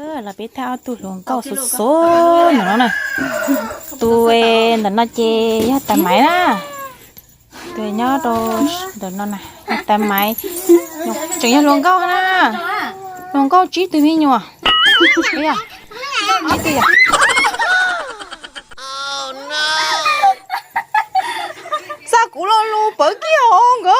Los peb thaij ob tug hluas nkauj xov xov no na. Tus ntawm no ces yog Tais Maiv na. Tus nyob rau ntawm no na, Tais Maiv. Tseem yog hluas nkauj na. Hluas nkauj tsib tug me nyuam. Tsib tug yom. Xa kuv lo lus pawv kiag hauv nkawd.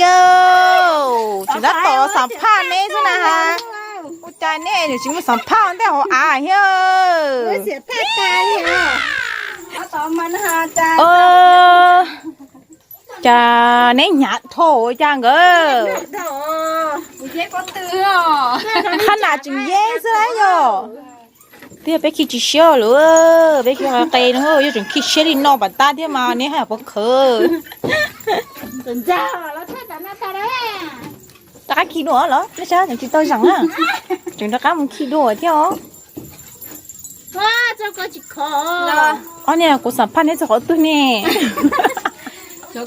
Yawg, tseem tab tom xam phaj neb xwb na has. Ua cas neb tsis mus xam phaj ntej hauv av thiab? Cas neb hnyav dhau ua cas nkawd? Qhab nas tseem yeeb xwb yog. Twb yog peb khi tsis siab lawm, peb khi qe qe no, yog tseem khi siab li no pam tab thiab mas neb haj yam pov khawv. Rov qab khi dua los, tseem tsis tau zaum na. Tseem rov qab mus khi dua thiab os. Ob niag kuv xam phaj neb txog qhov twg ne? Xam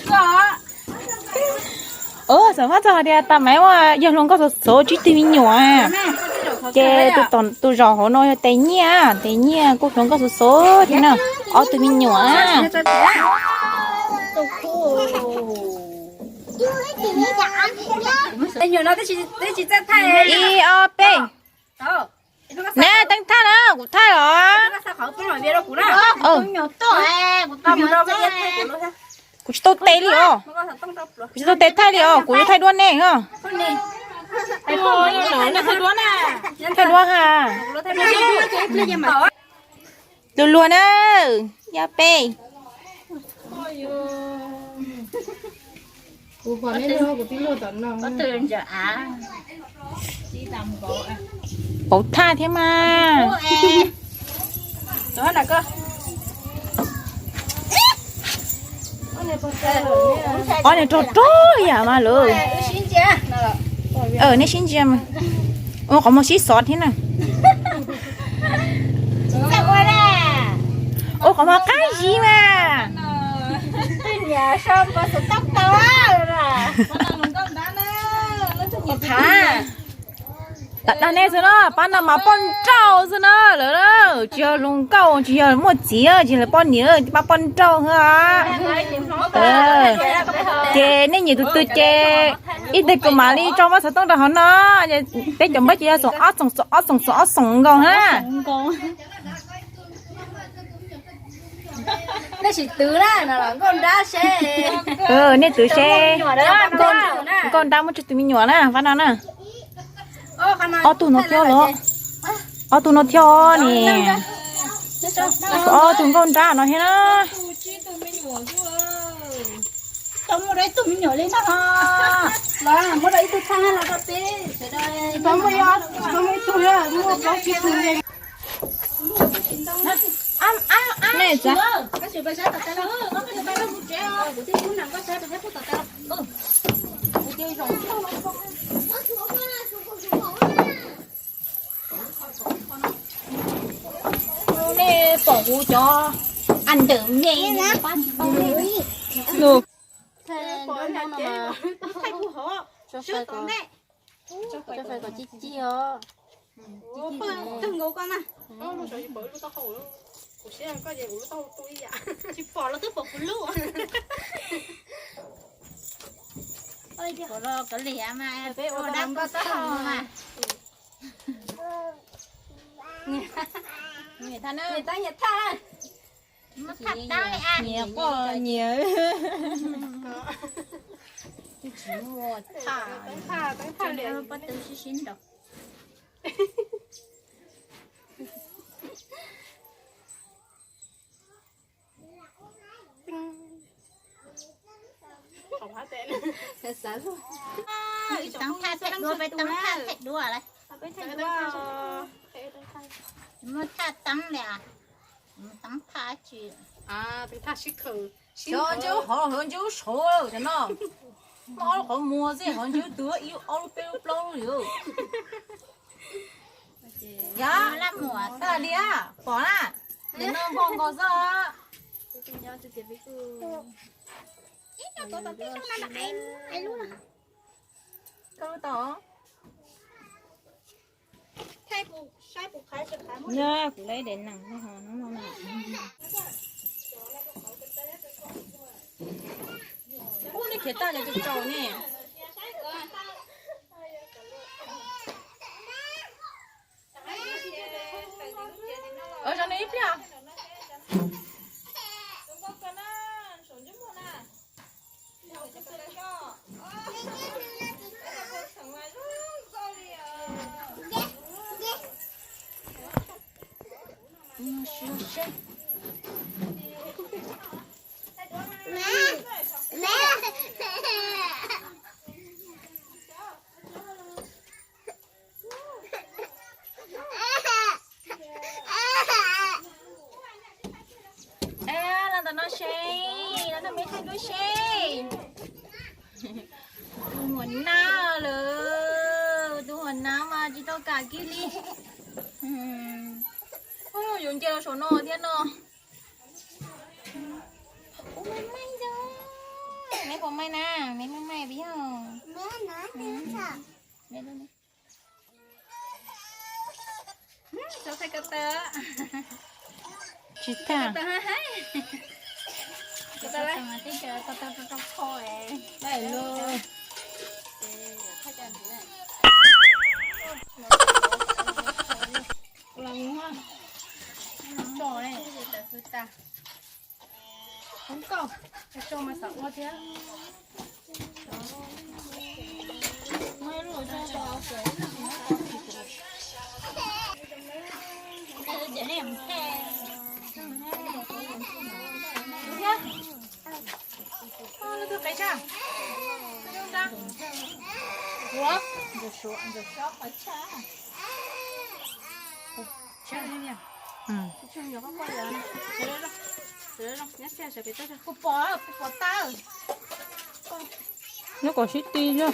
phaj txog hais tias Tais Maiv yog hluas nkauj xov xov tsib tug me nyuam. Ces tus zaum hauv no yog Tais Nyiaj, Tais Nyiaj kuj hluas nkauj xov xov thiab na, ob tug me nyuam. Ib ob peb. Neb teeb thaj na, kuv thaj los. Kuv tsis tau tes li os. Kuv tsis tau tes thaj li os, kuv yuav thaj duab nej os. Thaj duab ha. Luag luag na, yog peb. Pauv thaj thiab mas. Ob niag rog rog yam mas lawm. Nej sib ntsia mas. Ua qhov muag sib xov thiab na. Ua qhov muag qab zib mas. Lam dag nej xwb na, pab no mas poj nrauj xwb na lawm. Tsis yog hluas nkauj, tsis yog muaj txiv, tsis yog poj niam, pab poj nrauj xwb. Ces nej nyiam tus twg ces ib teg kuv mam li tso paj xov tooj rau hauv no. Peb cov npawb ces yog xoom ob xoom, xoom ob xoom, xoom ob xoom nkaus na. Nej twv seb nkauj nrab muaj tsawg tus me nyuam na, pab no na. Ob tug no thiab los? Ob tug no thiab ne. Ob tug nkauj nrab no thiab na. Nej pom kuv cov a ntawm me pab tsis tau. Tawg nkaus koj na. Kuv siab koj ces kuv lub taub hau tu ib yam. Tsis pom los twb pom kuv lub. Ua los kav liam mas, peb ua dab koj taub hau mas. Nyias thaj, nyias thaj. Nyias poj nyias. Twb tsis muaj thaj, poj tw sib sib nraus. Teeb thaj thaij duab, peb teeb thaj thaij duab lawm. Muaj thaj teeb li as. Teeb thaj tsi. Xyov ntsej ub hov, hov ntsej ub saud cov no. Muaj ob lub qhov muag xwb, hov ntsej ub twg ib ob lub peb lub plaub lub li. Yog, tag li pom na. Nim no npog nkaus xwb. Koj tau. Yog kuv lawv daim nees no hnub no na. Ub, nej khiav tag cov tsaus tsaus ne. Ov, zov nws ib pliag. Los ntawm no seb, los nrog me thaij duab seb. Tus huam nab lawm, tus huam nab mas tsis tau kam kiag li. Yuav nce los saum no thiab no. Ub, me maij zoo. Neb puas maij na? Neb maij maij puas yog? Tsis tag. Tso mas xav ua thiab. Ua. Kuv pom, kuv pom tau. Nyob kom sib ti na.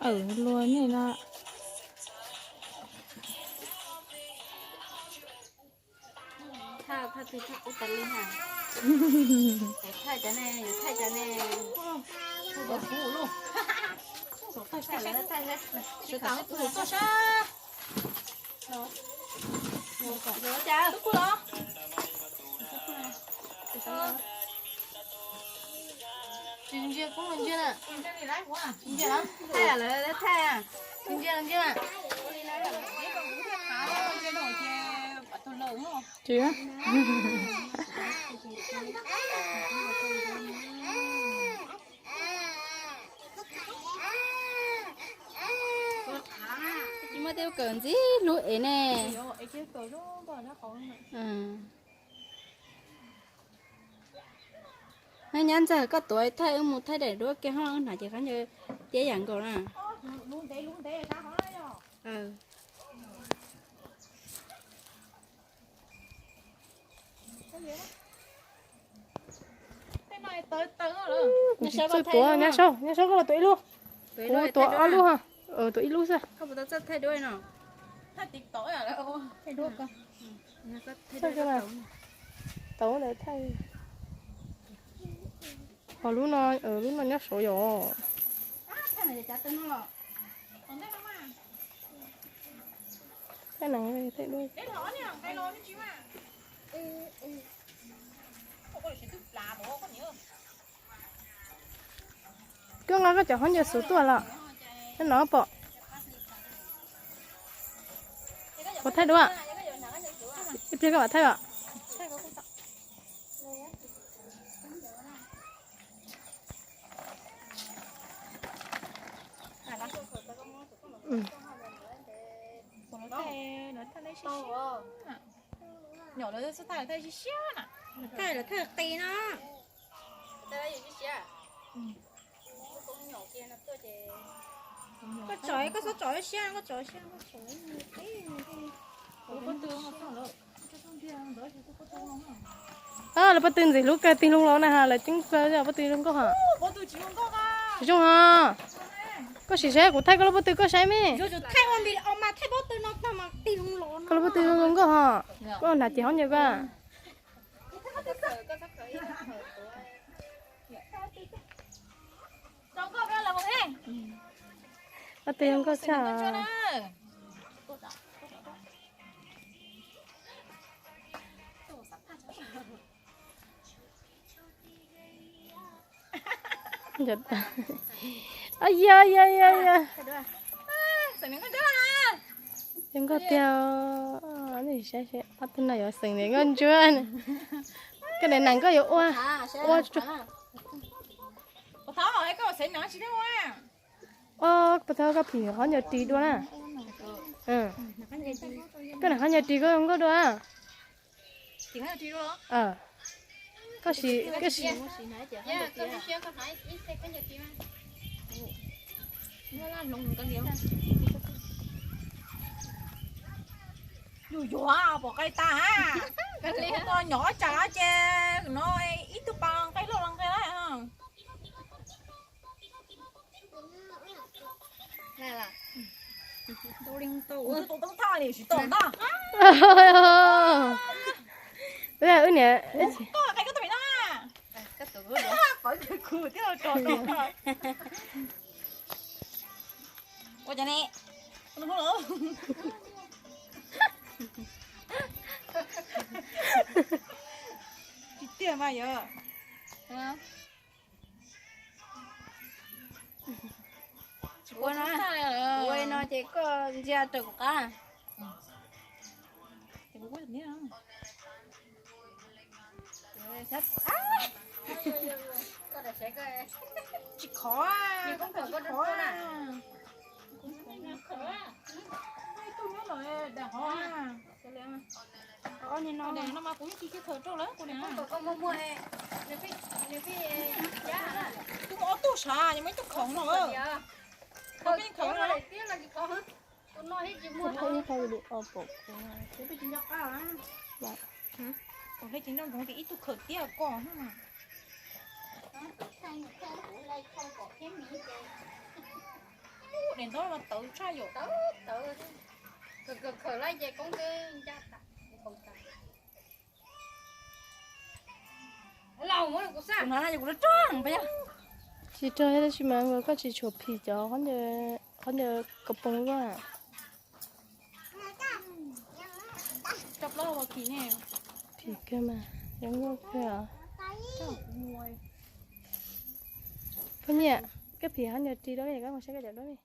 Awm luag nej no. Thaij, thaij twg thaij qub tas li na. Thaij cov ne, yuav thaij cov ne. Thaij cov qub lauj. Thaij lawv, thaij lawv. Sawv daws tuaj sab. Cas twb pub los? Tsis ntsia koob los ntsia na. Ntsia los thaij, lawv thaij. Tsis ntsia los ntsia. Tsis. Tsis muaj tej lub kawm ntxim hlub es ne. Nyab ntxawg, koj tuav thaij wb mus thaij daim duab kiag hov, wb hnav ces qab ncaws tiab yam nkaus na. Tsis txawj tuav, Nyab Saub, Nyab Saub koj los tuav ib lub. Kuv tuav ob lub ha. Tuav ib lub xwb. Tau ntawd thaij. Ho lub no, lub no nyob saud yom. Thaij nees thaij duab. Koj nqa koj cov hov ncaws xus tuaj los. Nyob no pom. Puas thaij duab? Ib pliag koj mam thaij os. Nyom lawv thaij thaij siab siab na. Thaij lawv thaij qis no. Koj tsom, koj txhob tsom siab, koj tsom siab, koj tsom. Lawv pob tw ntxim hlub kawg, tig loo los na ha, lawv ceeb kawg, pob tw zoo nkauj ha. Zoo ha. Koj sim saib kuv thaij koj lub pob tw koj saib me. Koj lub pob tw zoo nkauj ha. Koj hnav ces hov ncaws koj. Pob tw zoo nkauj tshaj. Yog yog yog yog. Zoo nkauj tiag. Saib ob tug no yuav xeem nkauj ntsuab. Koj daim nees koj yuav ua, ua tsuag. Ob, puas tau koj phim hov ncaws ris dua na. Koj nam hov ncaws ris koj zoo nkauj dua. Koj sim, koj sim. Yus yuav pom qai tas, nyom tsam ces no ib tug pas nqe loj los nqe lawm. Wb niam. Ua cas ne? Tsis tiag mas yog. Ua no, ua no ces koj ntsia raws kuv qab. Tsis khov, tsis khov. Tus no mas kuv yeej tsis tshua khaws rau lawm kuv niam. Kuv muaj ob tug sav, yog muaj ib tug khov no. Khov peb khaws no. Kuv hle ces nco ntsoov tias ib tug khawm tiab ko. Daim ntaub mas tawv tshaj yom. Kuv hnav no ces kuv rog rog pab yog. Tsis rog tab sis mas koj tsis tshua phim cov qhov ncauj kaus poos koj. Phim kawg mas, zoo nkauj kawg os. Poj niam, koj phim qhov ncauj ris dua, koj mus saib koj cov duab.